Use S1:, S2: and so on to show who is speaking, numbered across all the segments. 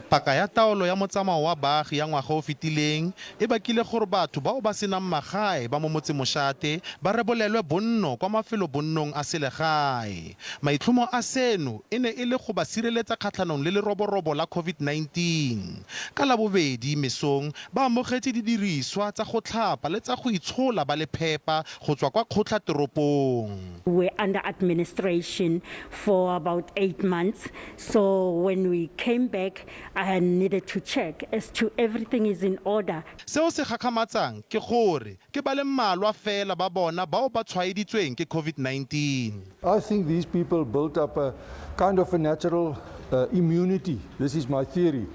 S1: Paka ya taolo ya motsamao wa baagi ya ngwaga o fetileng e bakile gore batho bao ba senang magae ba mo motsemoshate ba rebolelwe bonno kwa mafelobonnong a selegae. Maitlhomo a seno e ne e le go ba sireletsa kgatlhanong le leroborobo la Covid-19. Ka Labobedi mesong ba amogetse didiriswa tsa go tlhapa le tsa go itshola ba le phepa go tswa kwa kgotla teropong.
S2: We were under administration for about 8 months. So when we came back, I needed to check as to everything is in order.
S1: Seo se gakgamatsang ke gore ke ba le mmalwa fela ba bona bao ba tshwaeditsweng ke COVID-19.
S3: I think these people built up a kind of a natural immunity. This is my theory.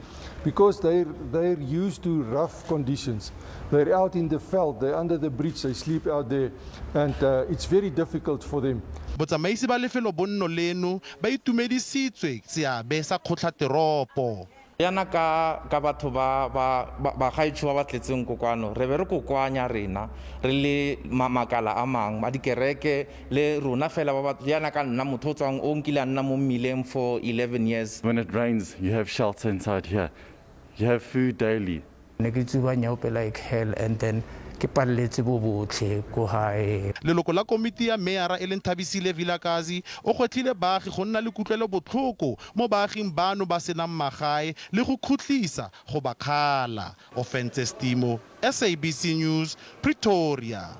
S3: Because they're used to rough conditions. They're out in the veld, they're under the bridge, they sleep out there, and it's very difficult for them.
S1: Botsamaisi ba lefelo bonno leno ba itumedisitswe seabe sa kgotlateropo.
S4: Yana ka batho ba bagaetsho ba ba tletseng kokwano, re be re kokoanya rena re le makala a mangwe a dikereke le rona fela ba yana ka nna motho o tswang o nkile a nna mo mmileng for 11 years.
S5: When it rains, you have shelter inside here. You have food daily.
S6: Ne ke tsuba nyaope like hell and then ke paleletse bo botlhe ko gae.
S1: Leloko la komiti ya meyara e leng Thabisile Vilakazi o gwetlhile baagi go nna le kutlwelo botlhoko mo baaging bano ba senang magae le go khutlisa go ba kgala. Ofentse Stimo, SABC News, Pretoria.